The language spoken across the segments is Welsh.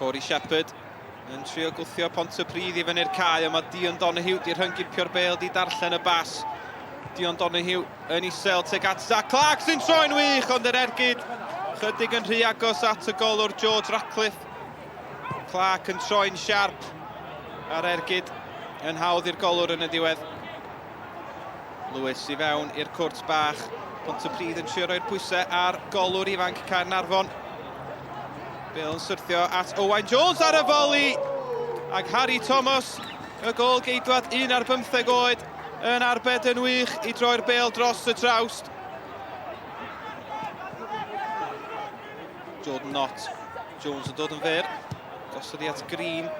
Corey Shepherd yn trio gwthio Pontypridd i fyny'r cae, ond mae Dion Donoghue di rhyngipio'r bêl, di darllen y bas. Dion Donoghue yn isel tuag at Zach Clark sy'n troi'n wych, ond yr ergyd chydig yn rhy agos at y golwr George Ratcliffe. Clark yn troi'n siarp a'r ergyd yn hawdd i'r golwr yn y diwedd. Lewis i fewn i'r cwrt bach. Pontypridd yn trio roi'r pwysau ar golwr ifanc Caernarfon. Bale yn syrthio at Owain Jones ar y foli. Ac Harry Thomas, y gol geidwad 1 ar 15 oed, yn arbed yn wych i droi'r bêl dros y trawst. Jordan Knott. Jones yn dod yn fyr. Gosod i at Green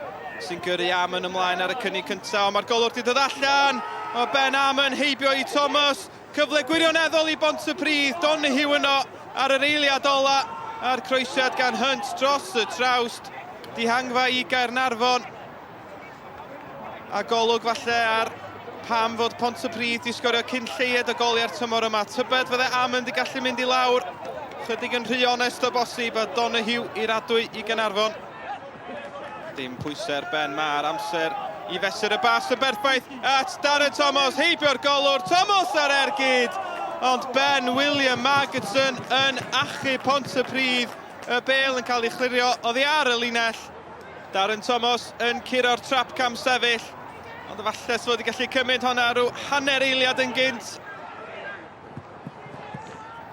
sy'n gyrru Amon ymlaen ar y cynnig cyntaf, ond mae'r golwr wedi dod allan. Mae Ben Amon heibio i Thomas. Cyfle gwirioneddol i Bontypridd. Donoghue yno ar yr eiliad ola a'r croesiad gan Hunt dros y trawst. Dihangfa i Gaernarfon. A golwg falle ar pam fod Pontypridd di sgorio cyn lleied o goliau'r tymor yma. Tybed fydde Amon di gallu mynd i lawr. Chydig yn rhy onest o bosib a Donoghue i'r adwy i Gaernarfon. Dim pwysau ar Ben Ma'r amser i fesur y bas yn berffaith at Darren Thomas, heibio'r golwr, Thomas ar ergyd! Ond Ben William Margetson yn achub Pontypridd, y bêl yn cael ei chlirio oddi ar y linell. Darren Thomas yn curo'r trap cam sefyll, ond efallai fod wedi gallu cymryd honna rhyw hanner eiliad yn gynt.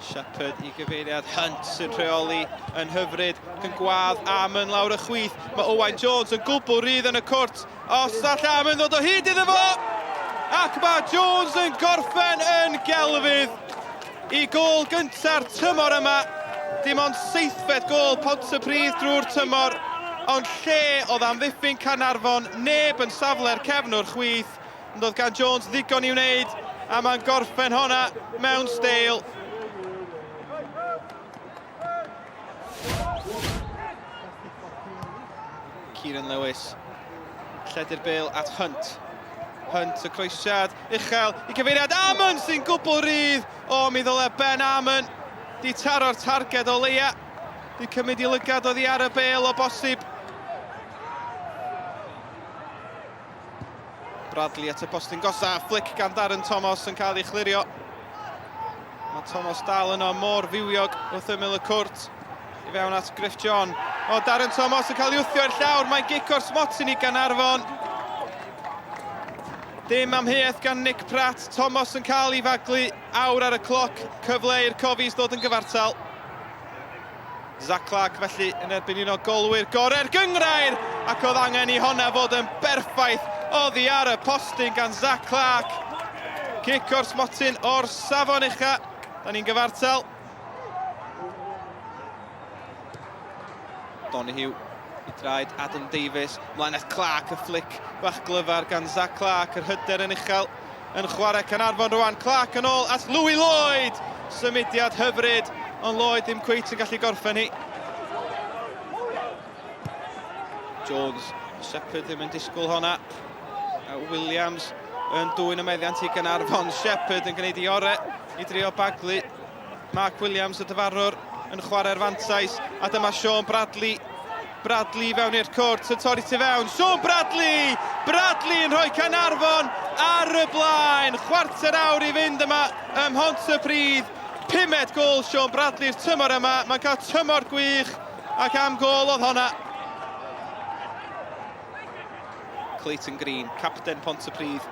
Shepherd i gyfeiriad Hunt sy'n rheoli yn hyfryd ac yn gwadd Amon lawr y chwith. Mae Owain Jones yn gwbl rydd yn y cwrt. Os all Amon ddod o hyd iddo fo! Ac mae Jones yn gorffen yn gelfydd i gôl gynta'r tymor yma. Dim ond seithfed gôl Pontypridd drwy'r tymor, ond lle oedd amddiffyn Caernarfon, neb yn safle'r cefnwr chwith. Ond oedd gan Jones ddigon i'w wneud, a mae'n gorffen honna mewn steil. Kieran Lewis, lledu'r bêl at Hunt. Hunt y croesiad uchel i gyfeiriad Amon sy'n gwbl rydd. O, mi ddyle Ben Amon di taro'r targed o leia. Di cymryd i lygad oddi ar y bêl o bosib. Bradley at y postyn gosa, flick gan Darren Thomas yn cael ei chlirio. Mae Thomas dal yno mor fywiog wrth ymyl y cwrt. I fewn at Griff John. O, Darren Thomas yn cael ei wthio i'r llawr. Mae'n gic o'r smotyn i Gaernarfon. Dim amheuaeth gan Nick Pratt. Thomas yn cael ei faglu. Awr ar y cloc. Cyfle i'r Cofis ddod yn gyfartal. Zac Clarke felly yn erbyn un o golwyr gorau'r gynghrair ac oedd angen i honna fod yn berffaith oddi ar y postyn gan Zac Clarke. Cic o'r smotyn o'r safon ucha. Da ni'n gyfartal. Donoghue i draed Adam Davies. Mlaen at Clarke, y flick bach glyfar gan Zac Clarke, yr hyder yn uchel yn chwarae Caernarfon rwan. Clark yn ôl at Louis Lloyd! Symudiad hyfryd, ond Lloyd ddim cweit yn gallu gorffen hi. Jones, Shepherd ddim yn disgwyl honna. A Williams yn dwyn y meddiant i Gaernarfon. Shepherd yn gwneud i ore i drio baglu. Mark Williams, y dyfarnwr, yn chwarae'r fantais. A dyma Sean Bradley. Bradley i fewn i'r cwrt, yn torri tu fewn. Sean Bradley! Bradley yn rhoi Caernarfon ar y blaen. Chwarter awr i fynd yma ym Mhontypridd. Pumed gôl Sean Bradley'r tymor yma. Mae'n cael tymor gwych ac am gôl oedd honna. Clayton Green, capten Pontypridd.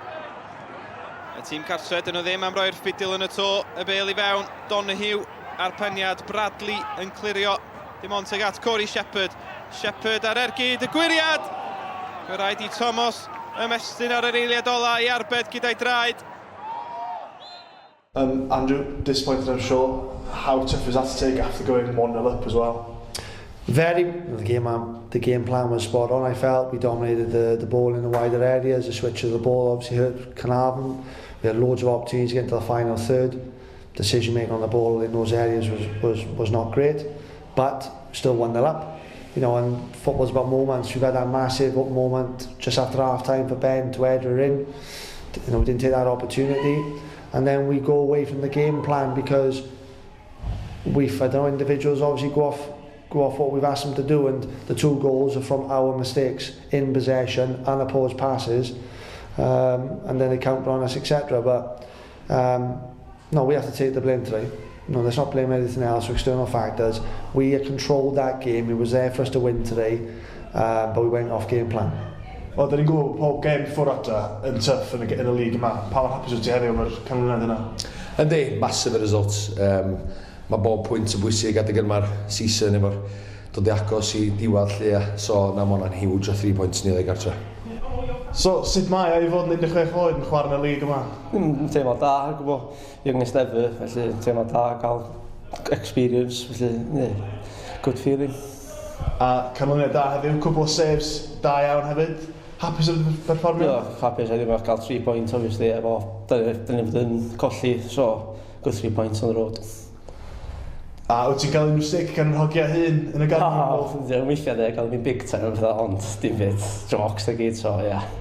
Y tîm cartre, dyn nhw ddim am roi'r ffidil yn y to, y bêl i fewn, Donoghue a'r peniad, Bradley yn clirio, dim ond tuag at Corey Shepherd. Shepherd ar ergyd, y gwyriad! Fe rhaid i Thomas ymestyn ar yr eiliad ola i arbed gyda'i draed. Andrew, disappointed I'm sure. How tough is that to take after going 1-0 up as well? Very, the game plan was spot on. I felt we dominated the ball in the wider areas. The switch of the ball obviously hurt Caernarfon. We had loads of opportunities to get into the final third. Decision making on the ball in those areas was not great, but still 1-0 up. And football's about moments. We've had that massive moment just after half time for Ben to header in. We didn't take that opportunity. And then we go away from the game plan because we've, I don't know, individuals obviously go off go off what we've asked them to do, and the 2 goals are from our mistakes in possession and opposed passes, and then they counter on us, etc. But no, we have to take the blame today. No, let's not blame anything else or external factors. We controlled that game. It was there for us to win today, but we went off game plan. Wel, da ni'n gwybod pob game ffwrdd adra yn tough yn y league yma. Pa mor hapus wyt ti heddiw efo'r canlyniad yna? Yndi, massive result. Mae bob pwynt yn bwysig adeg yma'r season efo'r dod i agos i diwedd lle. So, na, mae hwnna'n huge o 3 points ni ddau gartre. So, sut mae o i fod yn 16 oed yn chwarae yn y league yma? Yn teimlo da, gwybod, youngest ever, felly teimlo da, gael experience, felly, yeah, good feeling. A canlyniad da heddiw, cwbl o saves da iawn hefyd. Hapus efo perfformiad? Ie, hapus heddiw, mae'n cael 3 points, obviously, efo, dyn ni fod yn colli, so, good 3 points on the road. A wyt ti'n cael unrhyw stick gan yr hogia hyn yn y gardd? O, weithiau de, cael fi'n big time, ond dim byd, jokes a gyd, so, ie. Yeah.